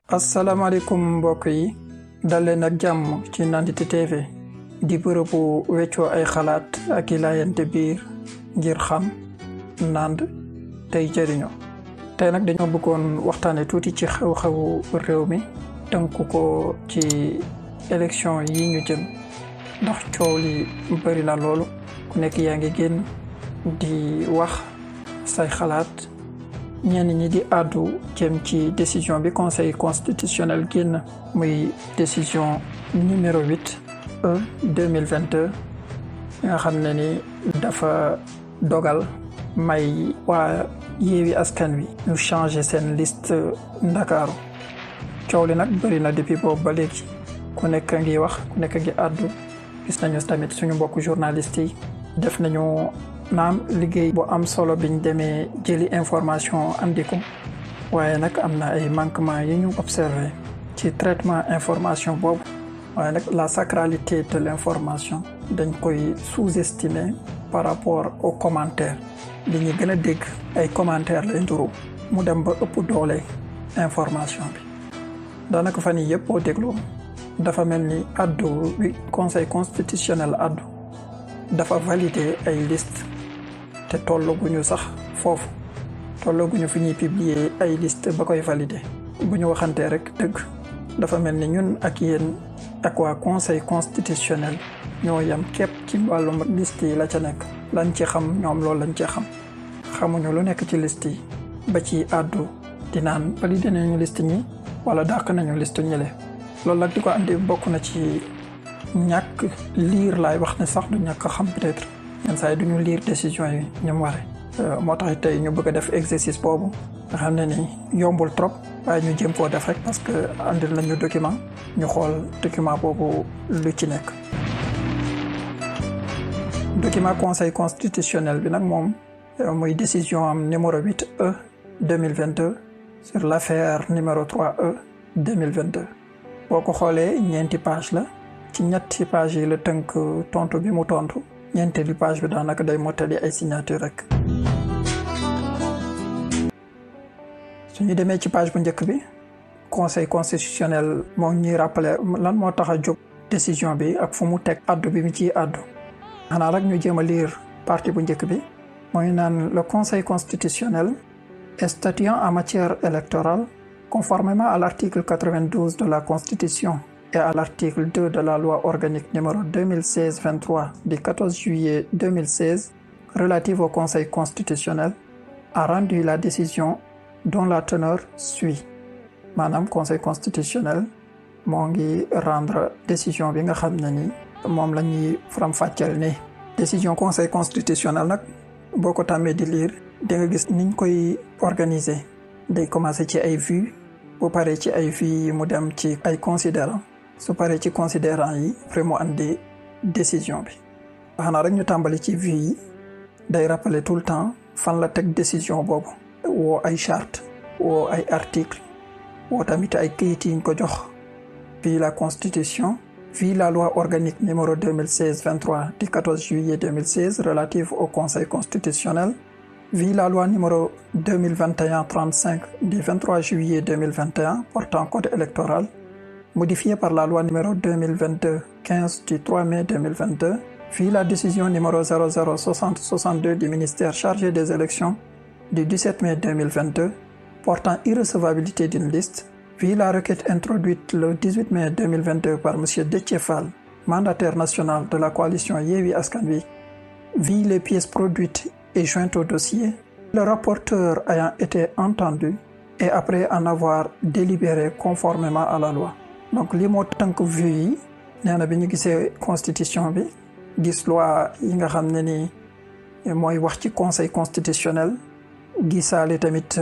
asalaamaaleykum mbokk yi dal leen ak jàmm ci Nandite TV di bërëbu weccoo ay xalaat ak i laayante biir ngir xam nand tey jëriñoo. tey nag dañoo bëggoon waxtaane tuuti ci xew-xewu réew mi tënku ko ci élection yi ñu jëm ndax coow li bëri na loolu ku nekk yaa ngi génn di wax say xalaat. ñenn ñi di àddu jëm ci décision bi conseil constitutionnel génn muy décision numéro 8/2022 nga xam ne ni dafa dogal may waa Yewwi Askan Wi ñu changé seen liste Ndakaaru. coow li nag bëri na depuis boobu ba léegi ku nekk ngi wax ku nekk ngi àddu. gis nañu tamit suñu mbokku journaliste yi def nañu naam liggéey bu am solo biñ demee jëli information andi ko waaye nag am na ay manquements yi ñu observé ci traitement information boobu waaye nag la sacralité de l'information dañ koy sous-estimer par rapport aux commentaires li ñu gën a dégg ay commentaires lay nduru mu dem ba ëpp doole information bi daanaka fan yii yëpp boo déglu dafa mel ni addu bi conseil constitutionnel addu dafa valider ay liste te tollaguñu sax foofu tollaguñu fi ñuy publier ay liste ba koy valider bu ñu waxantee rek dëgg dafa mel ni ñun ak yéen ak waa conseil constitutionnel ñoo yam képp ci wàllum liste yi la ca nekk lañ ci xam ñoom loolu lañ ci xam xamuñu lu nekk ci liste yi ba ci àddu di naan valider nañu liste ñi wala dàq nañu liste ñële loolu nag di ko andi bokk na ci ñàkk liir laay wax ne sax du ñàkk xam peut-être yenn saa yi duñu liir décision yi ñu mu waree moo tax tey ñu bëgg a def exercice boobu nga xam ne ni yombul trop waaye ñu jéem koo def rek parce que andil nañu document ñu xool document boobu lu ci nekk. document conseil constitutionnel bi nag moom muy décision am numéro 8/2022 sur l'affaire numéro 3/2022 boo ko xoolee ñeenti page la. ci ñetti page yi la tënk tontu bi mu tontu ñeenteelu page bi daanaka day mottali ay signature rek. suñu demee ci page bu njëkk bi conseil constitutionnel moo ñuy rappeler lan moo tax a jóg décision bi ak fu mu teg addu bi mu ciy addu. xanaa rek ñu jéem a lire partie bu njëkk bi mooy naan le conseil constitutionnel statuant en matière électorale conformément à l'article 92 de la constitution et à l'article 2 de la loi organique numéro 2016-23 du 14 juillet 2016 relative au Conseil constitutionnel a rendu la décision dont la teneur suit. maanaam Conseil constitutionnel moo ngi rendre décision bi nga xam ne ni moom la ñuy faram-fàcceel ne décision Conseil constitutionnel nag boo ko tàmmee di lire di nga gis niñ koy organiser day commencer ci ay vues bu paree ci ay vues yi mu dem ci ay considérants su paree ci considérant yi après mu andi décision bi xanaa rek ñu tàmbali ci vues yi day rappeler tout le temps fan la teg décision boobu woo ay charte woo ay article woo tamit ay këyit yiñ ko jox puis la constitution puis la loi organique numéro 2016-23 du 14 juillet 2016 relative au conseil constitutionnel puis la loi numéro 2021-35 du 23 juillet 2021 portant code électoral modifié par la loi numéro 2022-15 du 3 mai 2022, puis la décision numéro 0060-62 du ministère chargé des élections du 17 mai 2022 portant irrecevabilité d'une liste, puis la requête introduite le 18 mai 2022 par M. Déthié Fall, mandataire national de la coalition Yewwi Askan Wi, puis les pièces produites et jointes au dossier, le rapporteur ayant été entendu et après en avoir délibéré conformément à la loi. donc lii moo tënk vue yi nee na bi ñu gisee constitution bi gis loi yi nga xam ne ni mooy wax ci conseil constitutionnel gisaale tamit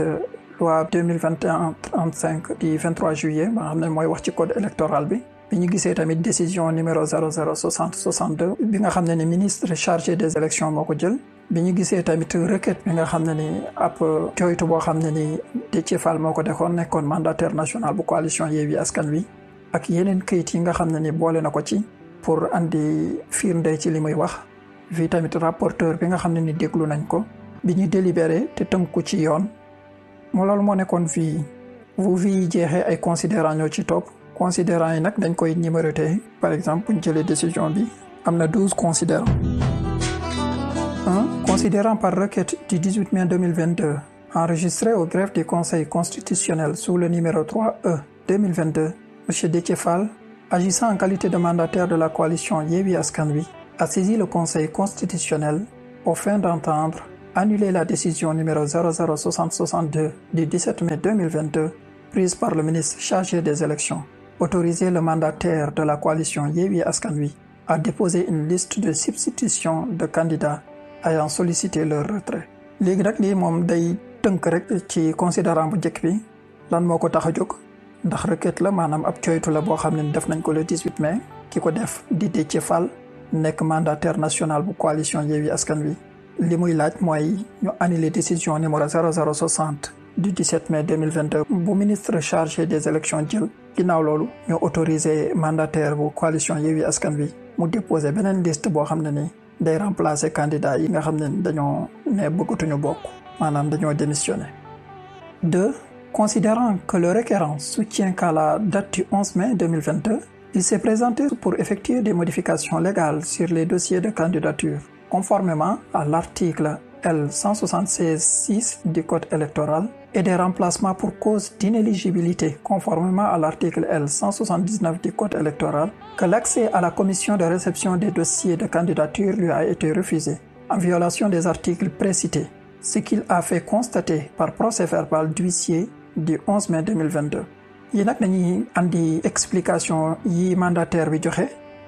loi 2021-35 du 23 juillet ba nga xam ne mooy wax ci code électoral bi ñu gisee tamit décision numéro 0060-62 bi nga xam ne ni ministre chargé des élections moo ko jël bi ñu gisee tamit requête bi nga xam ne ni ab joytu boo xam ne ni Déthié Fall moo ko defoon nekkoon mandataire national bu coalition Yewwi Askan Wi ak yeneen këyit yi nga xam ne ni boole na ko ci pour andi firnde ci li muy wax fii tamit rapporteur bi nga xam ne ni déglu nañ ko bi ñu délibéré te tënku ci yoon loolu moo nekkoon fii bu fi jeexee ay considérants ñoo ci topp considérants yi nag dañ koy numéroter par exemple buñ jëlee décision bi am na 12 considérants. 1. Considérant par requête du 18 mai 2022 enregistré au greffe du Conseil constitutionnel sous le numéro 3E 2022, M. Déthié Fall, agissant en qualité de mandataire de la coalition Yewwi Askan Wi, a saisi le Conseil constitutionnel aux fins d'entendre annuler la décision numéro 006062 du 17 mai 2022 prise par le ministre chargé des élections, autoriser le mandataire de la coalition Yewwi Askan Wi à déposer une liste de substitution de candidats ayant sollicité leur retrait. léegi nag lii moom day tënk rek ci considérant bu njëkk bi lan moo ko tax a jóg ndax requête la maanaam ab coytu la boo xam ne def nañ ko le 18 mai ki ko def di Déthié Fall nekk mandataire national bu coalition Yewwi Askan Wi li muy laaj mooy ñu annuler décision numéro 0060 du 17 mai 2022 bu ministre chargé des élections jël ginnaaw loolu ñu autoriser mandataire bu coalition Yewwi Askan Wi mu déposer beneen liste boo xam ne ni day remplacer candidat yi nga xam ne dañoo ne bëggatuñu bokk maanaam dañoo démissionner. 2. Considérant que le requérant soutient qu'à la date du 11 mai 2022, il s'est présenté pour effectuer des modifications légales sur les dossiers de candidature, conformément à l'article L176.6 du Code électoral et des remplacements pour cause d'inéligibilité, conformément à l'article L179 du Code électoral, que l'accès à la commission de réception des dossiers de candidature lui a été refusé, en violation des articles précités, ce qu'il a fait constater par procès-verbal d'huissier du 11 mai 2022. yi nag dañuy andi explication yi mandataire bi joxe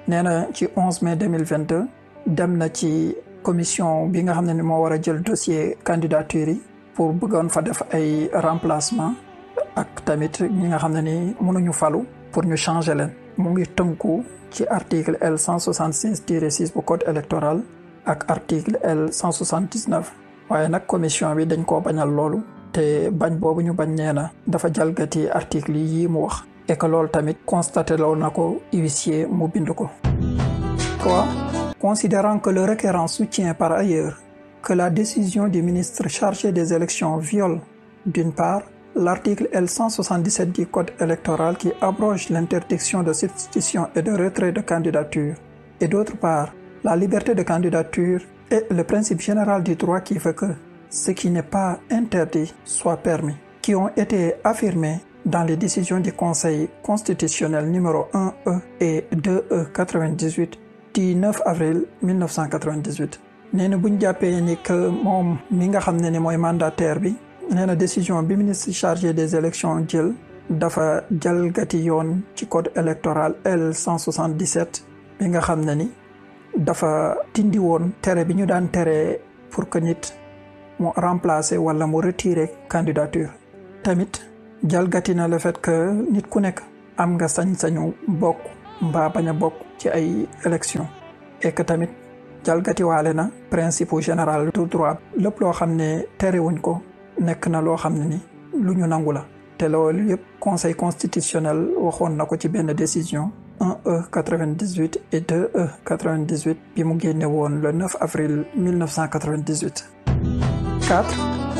nee na ci 11 mai 2022 dem na ci commission bi nga xam ne ni moo war a jël dossier candidature yi pour bëggoon fa def ay remplacement ak tamit ñi nga xam ne ni mënuñu falu pour ñu changer leen mu ngi tënku ci article L176-6 bu code électoral ak article L179 waaye nag commission bi dañ koo bañal loolu te bañ boobu ñu bañ nee na dafa jalgati article yi mu wax et que loolu tamit constaté loo na ko huissier mu bind ko. 3. Considérant que le requérant soutient par ailleurs que la décision du ministre chargé des élections viole, d'une part, l'article L177 du Code électoral qui abroge l'interdiction de substitution et de retrait de candidature, et d'autre part, la liberté de candidature et le principe général du droit qui veut que ce qui n'est pas interdit soit permis, qui ont été affirmés dans les décisions du Conseil constitutionnel numéro 1E et 2E 98 du 9 avril 1998. nee na buñ jàppee ni que moom mi nga xam ne ni mooy mandataire bi nee na décision bi ministre chargé des élections jël dafa jalgati yoon ci code électoral L177 bi nga xam ne ni dafa dindi woon tere bi ñu daan tere pour que nit mu remplacer wala mu retirer candidature. tamit jalgati na le fait que nit ku nekk am nga sañ-sañu bokk mbaa bañ a bokk ci ay élection et que tamit jalgati waale na principe général du droit lépp loo xam ne terewuñ ko nekk na loo xam ne ni lu ñu nangu la te loolu yëpp conseil constitutionnel waxoon na ko ci benn décision 1E 98 et 2E 98 bi mu génne woon le 9 avril 1998. 4.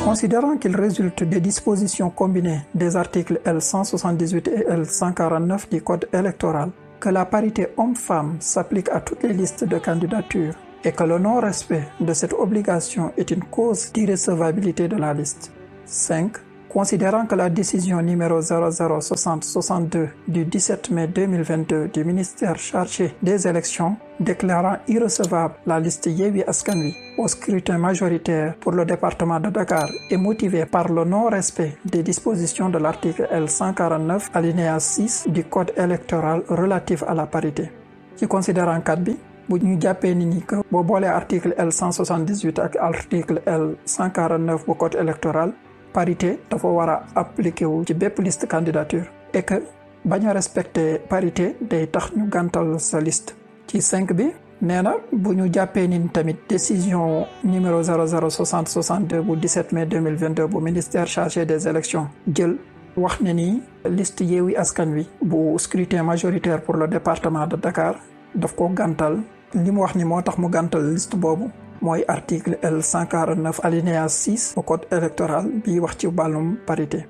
Considérant qu'il résulte des dispositions combinées des articles L178 et L149 du Code électoral que la parité homme-femme s'applique à toutes les listes de candidature et que le non-respect de cette obligation est une cause d'irrecevabilité de la liste. 5. Considérant que la décision numéro 006062 du 17 mai 2022 du ministère chargé des élections déclarant irrecevable la liste Yewwi Askan Wi au scrutin majoritaire pour le département de Dakar est motivée par le non-respect des dispositions de l'article L149 alinéa 6 du code électoral relatif à la parité. ci considérant 4 bi bu ñu jàppee ni que boo boolee article L178 ak article L149 bu code électoral parité dafa war a appliqué wu ci bépp liste candidature et que bañ a respecté parité day tax ñu gàntal sa liste. ci 5 bi nee na bu ñu jàppee ni tamit décision numéro 006062 bu 17 mai 2022 bu ministère chargé des élections jël wax ne ni liste Yewwi Askan Wi bu scrutin majoritaire pour le département de Dakar daf ko gàntal li mu wax ni moo tax mu gàntal liste boobu mooy article L149 alinéa 6 au code électoral bi wax ci wàllum parité.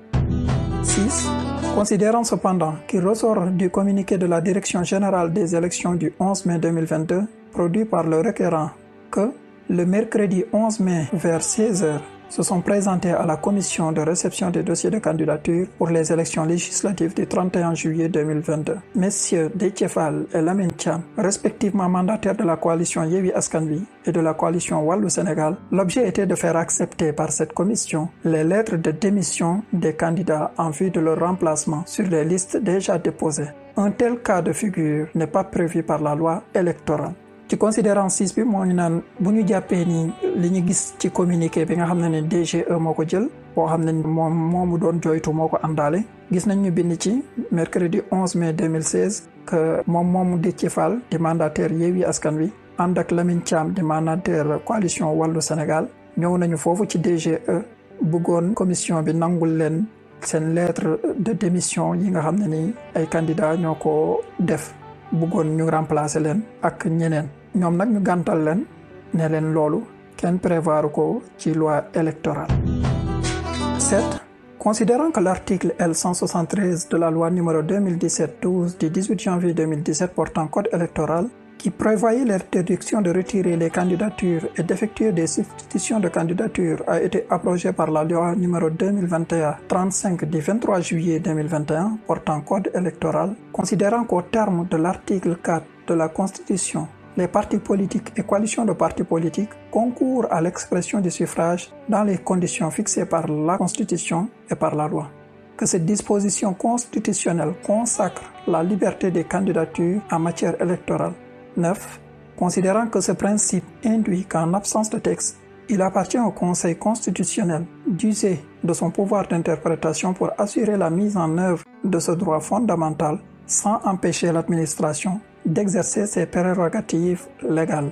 6. Considérant cependant qu'il ressort du communiqué de la Direction générale des élections du 11 mai 2022, produit par le requérant, que le mercredi 11 mai vers 16 h se sont présentés à la commission de réception des dossiers de candidature pour les élections législatives du 31 juillet 2022. Messieurs Déthié Fall et Lamine Thiam, respectivement mandataires de la coalition Yewwi Askan Wi et de la coalition Wallu Sénégal, l'objet était de faire accepter par cette commission les lettres de démission des candidats en vue de leur remplacement sur les listes déjà déposées. Un tel cas de figure n'est pas prévu par la loi électorale. ci considérant 6 bi moo ñu naan bu ñu jàppee ni li ñu gis ci communiqué bi nga xam ne DGE moo ko jël boo xam ne moomu doon joytu moo ko àndaale gis nañ ñu bind ci mercredi 11 mai 2016 que moomu Déthié Fall di mandataire Yewwi Askan Wi ànd ak Lamine Thiam di mandataire coalition Wallu Sénégal ñëw nañu foofu ci DGE bëggoon commission bi nangul leen seen lettre de démission yi nga xam ne ni ay candidats ñoo ko def bëggoon ñu remplacer leen ak ñeneen ñoom nag ñu gàntal leen ne leen loolu kenn prévoir ko ci loi électorale. 7. Considérant que l'article L173 de la loi numéro 2017-12 du 18 janvier 2017 portant code électoral qui prévoyait l'interdiction de retirer les candidatures et d'effectuer des substitutions de candidatures a été abrogé par la loi numéro 2021-35 du 23 juillet 2021 portant code électoral, considérant qu'au terme de l'article 4 de la Constitution, les partis politiques et coalitions de partis politiques concourent à l'expression du suffrage dans les conditions fixées par la Constitution et par la loi. Que cette disposition constitutionnelle consacre la liberté des candidatures en matière électorale. 9. Considérant que ce principe induit qu'en absence de texte, il appartient au Conseil constitutionnel d'user de son pouvoir d'interprétation pour assurer la mise en œuvre de ce droit fondamental sans empêcher l'administration d'exercer ses prérogatives légales.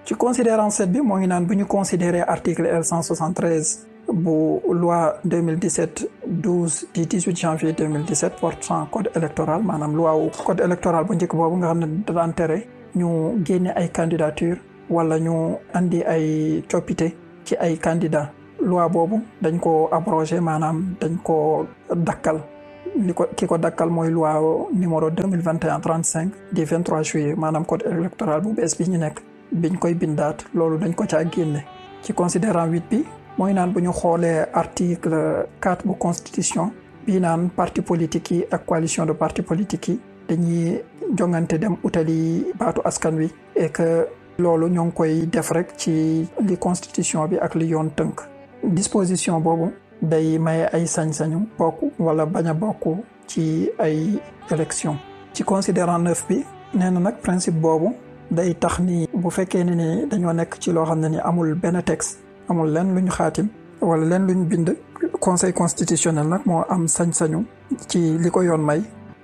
ci considérant 7 bi moo ngi naan bu ñu considérer article L173 bu loi 2017-12 du 18 janvier 2017 portant code électoral maanaam loi wu code électoral bu njëkk boobu nga xam ne daan tere ñu génne ay candidature wala ñu andi ay coppite ci ay candidats loi boobu dañ ko abrogé maanaam dañ ko dakkal ki ko dakkal mooy loi numéro 2021-35 du 23 juillet maanaam code électoral bu bees bi ñu nekk biñ koy bindaat loolu dañ ko caa génne. ci considérant 8 bi mooy naan bu ñu xoolee article 4 bu constitution bii naan parti politique yi ak coalition de parti politique yi dañuy jongante dem utali baatu askan wi et que loolu ñoo ngi koy def rek ci li constitution bi ak li yoon tënk. disposition boobu day maye ay sañ-sañu bokk wala bañ a bokk ci ay élection. ci considérant 9 bi nee na nag principe boobu day tax ni bu fekkee ne ni dañoo nekk ci loo xam ne ni amul benn texte amul leen luñ xaatim wala leen luñ bind conseil constitutionnel nag moo am sañ-sañu ci li ko yoon may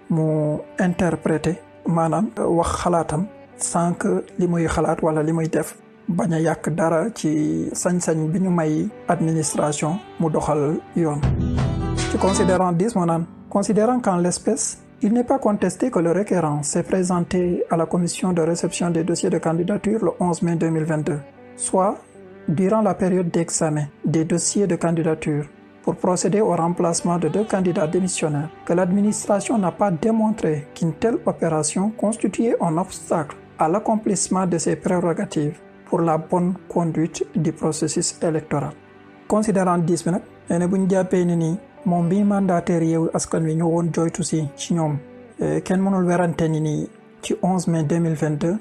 mu interpréter maanaam wax xalaatam sans que li muy xalaat wala li muy def bañ a yàq dara ci sañ-sañ bi ñu may administration mu doxal yoon. ci considérant 10 moo naan considérant qu'en l'espèce il n'est pas contesté que le requérant s'est présenté à la commission de réception des dossiers de candidature le 11 mai 2022, soit durant la période d'examen des dossiers de candidature pour procéder au remplacement de 2 candidats démissionnaires, que l'administration n'a pas démontré qu'une telle opération constituait un obstacle à l'accomplissement de ses prérogatives pour la bonne conduite du processus électoral. Considérant 10 bi nag nee na bu ñu jàppee ni nii moom bi mandataire Yewwi Askan Wi ñoo woon joytu si ci ñoom kenn mënul werante ni nii ci 11 mai 2022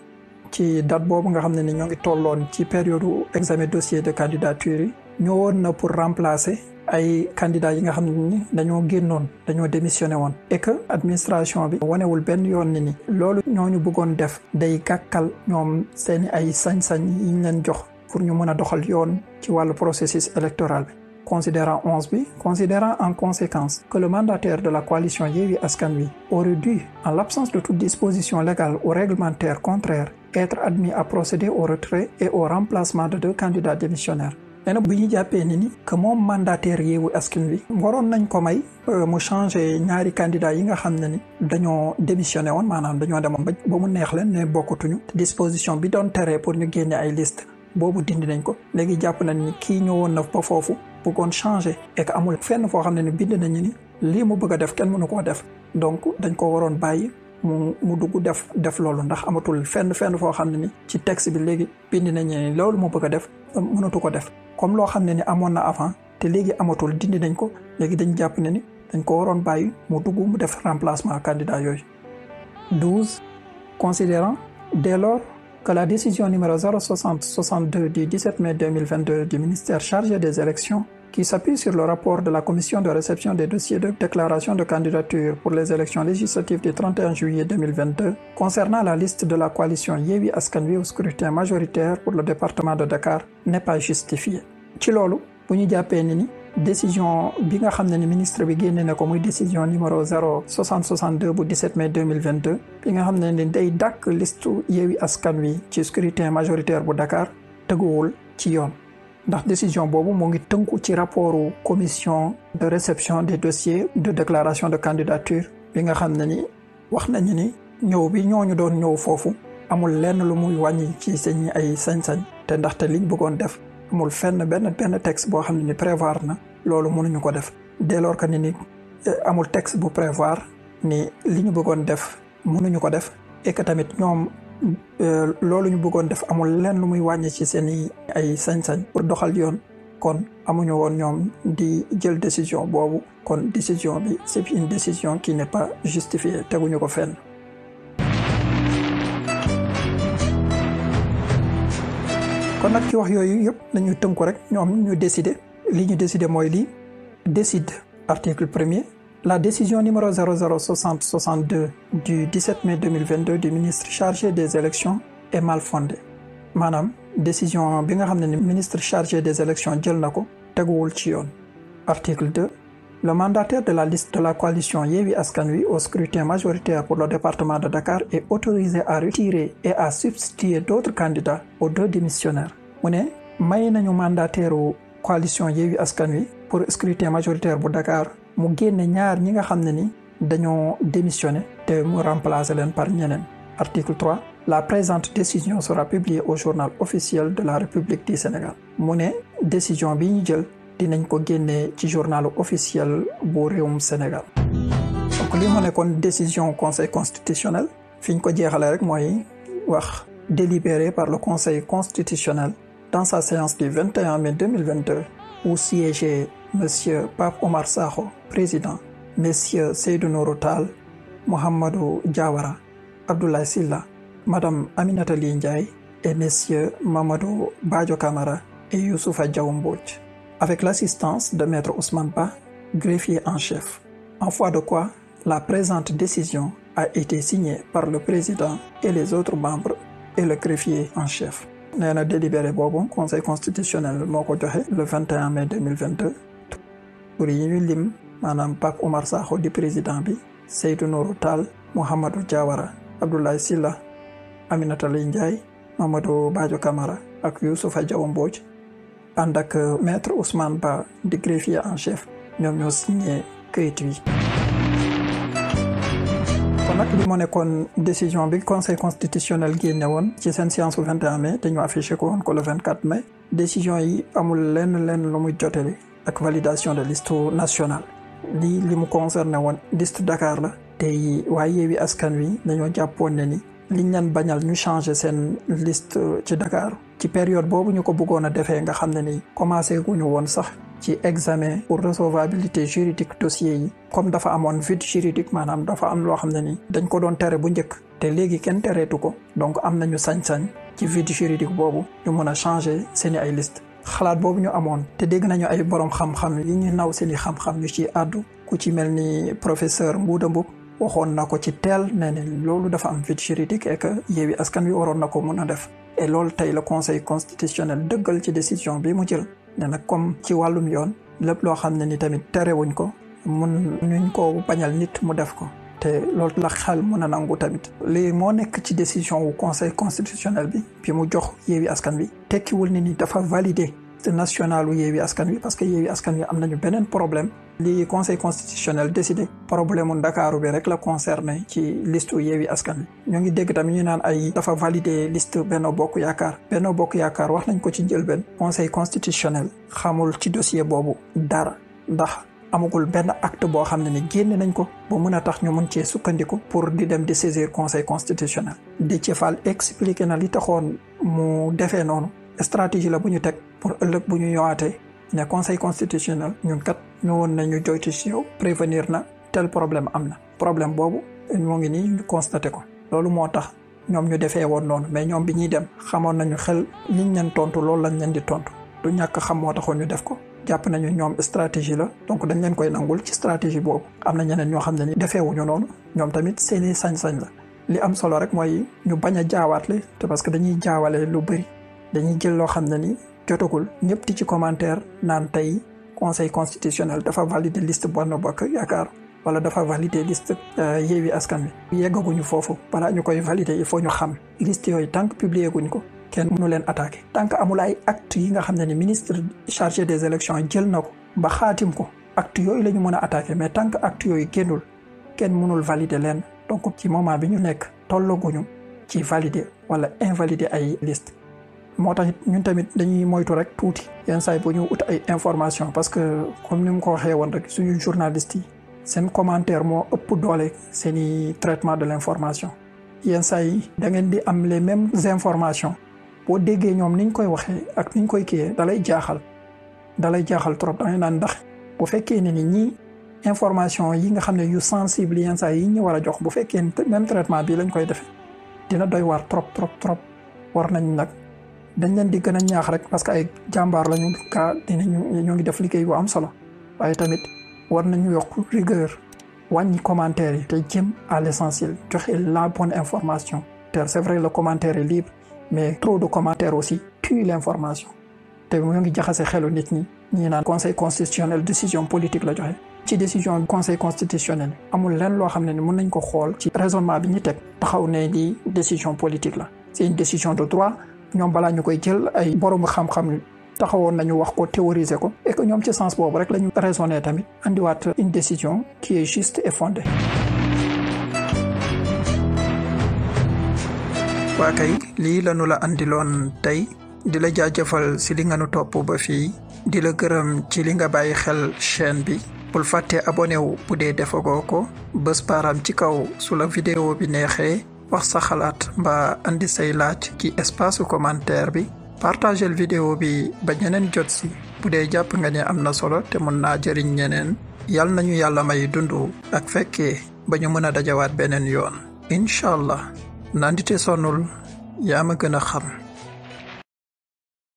ci date boobu nga xam ne ni ñoo ngi tolloon ci période examen dossier de candidature yi ñoo woon na pour remplacer ay candidats yi nga xam ne ni dañoo génnoon dañoo démissionné woon et que administration bi wanewul benn yoon ni loolu ñooñu bëggoon def day gàkkal ñoom seeni ay sañ-sañ yi ñu leen jox pour ñu mën a doxal yoon ci wàllu processus électoral bi. Considérant 11 bi, considérant en conséquence que le mandataire de la coalition Yewwi Askan Wi aurait dû, en l'absence de toute disposition légale ou réglementaire contraire, être admis à procéder au retrait et au remplacement de 2 candidats démissionnaires. nee na bu ñu jàppee ni que moom mandataire Yewwi Askan Wi waroon nañ ko may mu changer ñaari candidats yi nga xam ne ni dañoo démissionné woon maanaam dañoo demoon ba mu neex leen ne bokkatuñu disposition bi doon tere pour ñu génne ay liste boobu dindi nañ ko léegi jàpp nañ ni kii ñëwoon na ba foofu bëggoon changer et que amul fenn foo xam ne ni bind nañu ni lii mu bëgg a def kenn mënu koo def donc dañ ko waroon bàyyi mu dugg def loolu ndax amatul fenn foo xam ne ni ci texte bi léegi bind nañu ne loolu mu bëgg a def mënatu ko def comme loo xam ne ni amoon na avant te léegi amatul dindi nañ ko léegi dañ jàpp ne ni dañ ko waroon bàyyi mu dugg mu def remplacement candidat yooyu. 12. Considérant dès lors que la décision numéro 060-62 du 17 mai 2022 du ministère chargé des élections qui s'appuie sur le rapport de la commission de réception des dossiers de déclaration de candidature pour les élections législatives du 31 juillet 2022 concernant la liste de la coalition Yewwi Askan Wi au scrutin majoritaire pour le département de Dakar n'est pas justifiée. ci loolu bu ñu jàppee ni décision bi nga xam ne ni ministre bi génne na ko muy décision numéro 060-62 bu 17 mai 2022 bi nga xam ne ni day dàkk liste Yewwi Askan Wi ci scrutin majoritaire bu Dakar teguwul ci yoon. ndax décision boobu moo ngi tënku ci rapportu commission de réception des dossiers de déclaration de candidature bi nga xam ne ni wax nañu ni ñëw bi ñooñu doon ñëw foofu amul lenn lu muy wàññi ci seen ay sañ-sañ te ndaxte liñ bëggoon def amul fenn benn texte boo xam ne ni prévoir na loolu mënuñu ko def dès lors que ni amul texte bu prévoir ni li ñu bëggoon def mënuñu ko def et que tamit ñoom loolu ñu bëggoon def amul lenn lu muy wàññi ci seen ay sañ-sañ pour doxal yoon kon amuñu woon ñoom di jël décision boobu kon décision bi c'est une décision qui n'est pas justifiée teguñu ko fenn. kon nag ci wax yooyu yëpp nañu tënku rek ñoom ñu décider li ñu décider mooy lii décide article 1er. La décision numéro 0060-62 du 17 mai 2022 du ministre chargé des élections est mal fondée. maanaam décision bi nga xam ne ni ministre chargé des élections jël na ko teguwul ci yoon. Article 2. Le mandataire de la liste de la coalition Yewwi Askan Wi au scrutin majoritaire pour le département de Dakar est autorisé à retirer et à substituer d'autres candidats aux 2 démissionnaires. mu ne may nañu mandataire coalition Yewwi Askan Wi pour scrutin majoritaire bu Dakar mu génne ñaar ñi nga xam ne ni dañoo démissionné te mu remplacer leen par ñeneen. Article 3. La présente décision sera publiée au journal officiel de la République du Sénégal. mu ne décision bi ñu jël dinañ ko génnee ci journal officiel bu réewum Sénégal. donc li mu nekkoon décision conseil constitutionnel fi ñu ko jeexalee rek mooy wax délibéré par le conseil constitutionnel dans sa séance du 21 mai 2022 où siégeaient Monsieur Pape Omar Sakho, président, Messieurs Seydou Nourou Tall, Mohamedou Diawara, Abdoulaye Sylla, Madame Aminata Ly Ndiaye et Messieurs Mamadou Badio Camara et Youssoufa Diaw Mbodj, avec l'assistance de Maître Ousmane Ba, greffier en chef. En foi de quoi, la présente décision a été signée par le président et les autres membres et le greffier en chef. nee na délibéré boobu conseil constitutionnel moo ko joxe le 21 mai 2022 tur yi ñu lim maanaam Pape Omar Sakho di président bi, Seydou Nourou Tall, Mohamedou Diawara, Abdoulaye Sylla, Aminata Ly Ndiaye, Mamadou Badio Camara ak Youssoufa Diaw Mbodj ànd ak maître Ousmane Ba di greffier en chef ñoom ñoo signé këyit wi. kon nag li moo nekkoon décision bi conseil constitutionnel génne woon ci seen séance bu 21 mai te ñu affiché ko woon ko le 24 mai. décision yi amul lenn lu muy jotele ak validation de liste nationale. li mu concerné woon liste Dakar la. tey waaye Yewwi Askan Wi dañoo jàppoon ne ni liñ leen bañal ñu changé seen liste ci Dakar. ci période boobu ñu ko bëggoon a defee nga xam ne ni commencé guñu woon sax ci examen pour recevabilité juridique dossier yi comme dafa amoon vide juridique maanaam dafa am loo xam ne ni dañ ko doon tere bu njëkk te léegi kenn tereetu ko donc am nañu sañ-sañ ci vide juridique boobu ñu mën a changer seeni ay liste xalaat boobu ñu amoon te dégg nañu ay borom xam-xam yi ñu naw seeni xam-xam ñu ci àddu ku ci mel ni professeur Mbouda Mboup waxoon na ko ci teel ne ne loolu dafa am vide juridique et que Yewwi Askan Wi waroon na ko mën a def et loolu tey le conseil constitutionnel dëggal ci décision bi mu jël ne nag comme ci wàllum yoon lépp loo xam ne ni tamit terewuñ ko mun nuñ ko bañal nit mu def ko te loolu la xel mën a nangu tamit. lii moo nekk ci décision wu conseil constitutionnel bi mu jox Yewwi Askan Wi tekkiwul ni dafa valider national wu Yewwi Askan Wi parce que Yewwi Askan Wi am nañu beneen problème. li conseil constitutionnel décidé problème mu Ndakaaru bi rek la concerné ci liste Yewwi Askan Wi ñoo ngi dégg tamit ñu naan ay dafa valider liste Benno Bokk Yaakaar Benno Bokk Yaakaar wax nañ ko ci njëlbeen conseil constitutionnel xamul ci dossier boobu dara ndax amagul benn acte boo xam ne ni génne nañ ko ba mën a tax ñu mën cee sukkandiku pour di dem di saisir conseil constitutionnel. Déthié Fall expliqué na li taxoon mu defee noonu stratégie la bu ñu teg pour ëllëg bu ñu ñëwaatee ne conseil constitutionnel ñun kat ñëwoon nañu joytu si yow prévenir na tel problème am na problème boobu moo ngi nii ñu constaté ko. loolu moo tax ñoom ñu defee woon noonu mais ñoom bi ñuy dem xamoon nañu xel liñ leen tontu loolu lañ leen di tontu du ñàkk xam moo taxoon ñu def ko. jàpp nañu ñoom stratégie la donc dañ leen koy nangul ci stratégie boobu. am na ñeneen ñoo xam ne ni defeewuñu noonu ñoom tamit seeni sañ-sañ la li am solo rek mooy ñu bañ a jaawaatle te parce que dañuy jaawale lu bëri dañuy jël loo xam ne ni jotagul ñëpp di ci commentaire naan tey conseil constitutionnel dafa valider liste Benno Bokk Yaakaar wala dafa valider liste Yewwi Askan Wi. yeggaguñu foofu balaa ñu koy valider il faut ñu xam liste yooyu tant que publié guñ ko kenn mënu leen attaqué tant que amul ay acte yi nga xam ne ni ministre chargé des élections jël na ko ba xaatim ko acte yooyu la ñu mën a attaqué mais tant que acte yooyu génnul kenn mënul valider leen. donc ci moment bi ñu nekk tollaguñu ci valider wala invalider ay liste moo tax ñun tamit dañuy moytu rek tuuti yenn saa yi bu ñu ut ay information parce que comme ni mu ko waxee woon rek suñu journalistes yi seen commentaire moo ëpp doole seeni traitement de l'information. yenn saa yi da ngeen di am les mêmes informations boo déggee ñoom niñ koy waxee ak niñ koy kiiyee dalay jaaxal trop da ngay naan ndax bu fekkee ne ni ñii information yi nga xam ne yu sensible yenn saa yi ñu war a jox bu fekkee même traitement bi lañ koy defee dina doy waar trop war nañ nag dañ leen di gën a ñaax rek parce que ay jàmbaar lañu ka ñu ngi def liggéey bu am solo waaye tamit war nañu yokk rigueur wàññi commentaire yi te jëm à l'essentiel joxe la bonne information. c'est vrai le commentaire est libre mais trop de commentaires aussi tue l'information te mu ngi jaxase xelu nit ñi naan conseil constitutionnel décision politique la joxe. ci décision conseil constitutionnel amul lenn loo xam ne ni mën nañ ko xool ci raisonnement bi ñu teg taxaw ne di décision politique la. c'est une décision de droit ñoom balaa ñu koy jël ay boroomu xam-xam taxawoon nañu wax ko théoriser ko et que ñoom ci sens boobu rek la ñu raisonner tamit andiwaat une décision qui est juste et fondée. waa kay lii lañu la andiloon tey di la jaajëfal si li nga nu topp ba fii di la gërëm ci li nga bàyyi xel chaîne bi. bul fàtte abonné wu bu dee defagoo ko bés baaraam ci kaw su la vidéo bi neexee wax sa xalaat mbaa andi say laaj ci espace commentaire bi. partagel vidéo bi ba ñeneen jot si bu dee jàpp nga ne am na solo te mën naa jëriñ ñeneen. yal nañu yàlla may dundu ak fekkee ba ñu mën a dajawaat beneen yoon. incha allah nandite sonnul yaa ma gën a xam.